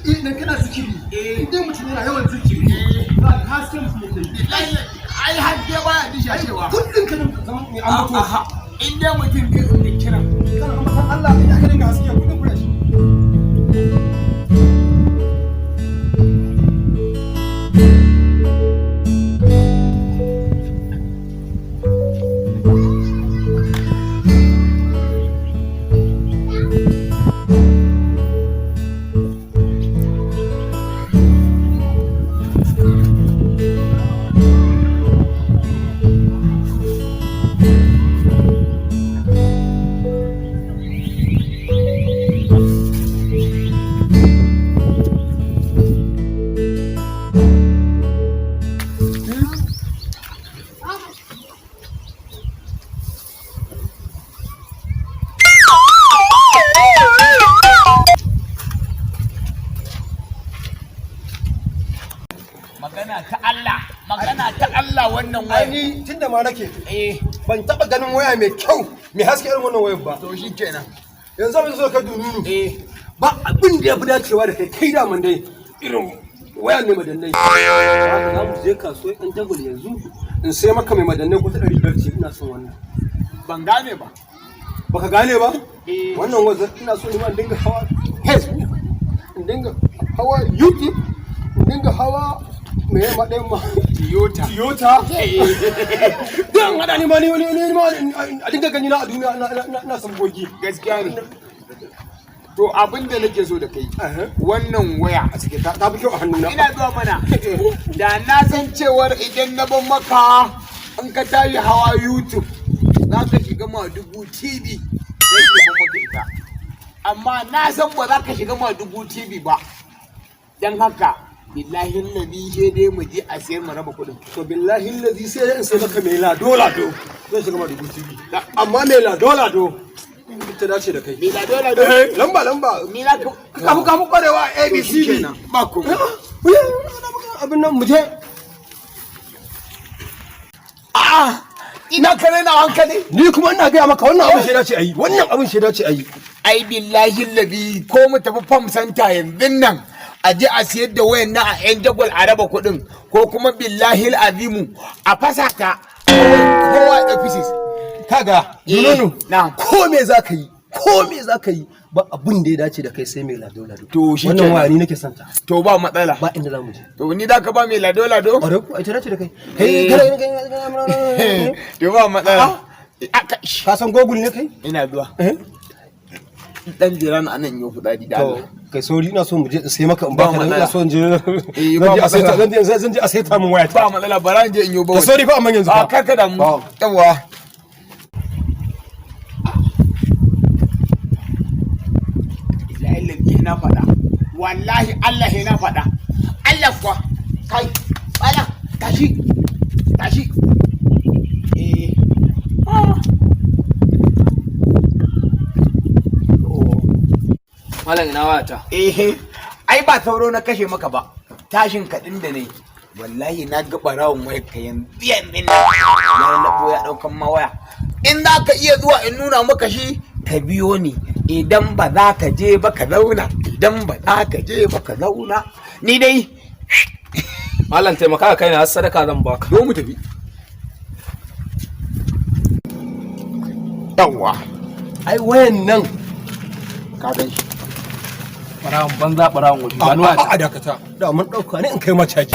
Idan kana zikiri, idan mutum yana yawan zikiri, za ka haske mutum yake yi. Ai haske baya disha cewa. Kullum ka dinga zama mai ambato. Aha, in dai mutum zai dinga kira. Kana ambatan Allah, idan ka dinga haske kullum fresh. Magana ta Allah, magana ta Allah, wannan Ai waya. Ni tunda ma nake Eh. ban taba ganin waya mai kyau mai haske irin wannan wayar ba. To shikenan. Yanzu mun zo ka dununu. Eh. Ba abin da ya fi dacewa da kai, kai da man dai irin waya mai madannai. Haka za mu je kasuwar ɗan jagwal yanzu in sai maka mai madannai ko ta 500 ce, ina son wannan. Ban gane ba. Baka gane ba? Eh. Wannan wazar ina so ni ma in dinga hawa Facebook, in dinga hawa YouTube, in dinga hawa me ma ɗayan ma? Toyota. Toyota. Dan hada ni ma ni ma a dinga gani na a duniya ina sabgogi. Gaskiya ne. To abin da nake so da kai, wannan waya A cikin ta fi kyau a hannuna. Ina zuwa mana. Da na san cewar idan na ban maka, in ka tashi hawa YouTube za ka shiga Madugu TV, sai ke ban maka ita. Amma na san ba za ka shiga Madugu TV ba, don haka billahi lazi sai dai mu je a sayar mu raba kuɗin. To billahi lazi sai dai in sai maka mai lado lado zai shiga Madugu TV, amma mai lado lado ita dace da kai. Mai lado lado? Eh, lamba lamba. Ni za ka Kafu kwarewa a To ABCD. shikenan, ba komai. Abin nan mu je. A'a, ina kare na hankali. Ni kuma ina gaya maka wannan abin shaida ce ayi, wannan abin shaida ce ayi. Ai billahi lazi ko mu tafi farm center yanzu nan a je a siyar da wayan nan a yan jagwal a raba kuɗin, ko kuma billahi azimu a fasa ta kowa ya pieces. Kaga Eh, Nunu, na'am. ko me za ka yi, ko me za ka yi, ba abin da ya dace da kai sai mai lado lado. To shi wannan kenan. waya ni nake santa. To ba matsala. Ba inda za mu je. To ni da ka ba mai lado lado. Ƙwarai ko, ita dace da kai. Eh. Kai kada. To ba matsala. Aka Ka san Google ne kai? Ina zuwa. Eh. Dan jira na anan yau fitsari da To Allah. kai sauri, ina so mu je in sai maka in Ba baka dan matsala. ina so in je Eh, zan ba je a saita matsala. zan je a saita min waya. Ba matsala, bara in je in yi ba. Da sauri fa, amma yanzu A fa. kar ka damu. Ba. Yawa. Billahi na faɗa, wallahi Allah na faɗa, Allah kuwa. Kai bala, tashi tashi. Eh ah. Malam, ina wayata? Eh, ai ba sauro na kashe maka ba, tashin kaɗin da ne. Wallahi na ga barawon wayar ka yanzu yanzu nan ya lallabo ya ɗaukan ma waya. In za ka iya zuwa in nuna maka shi, ka biyo ni. Idan ba za ka je ba, ka zauna. Idan ba za ka je ba, ka zauna. Ni dai Malam, taimaka ka kai na, har sadaka zan baka. Zo mu tafi. Yawwa. Ai wayan nan Ka gan shi. Barawon banza, barawon wofi. Ba ni a wayata. a dakata, da mun dauka ne in kai ma caji.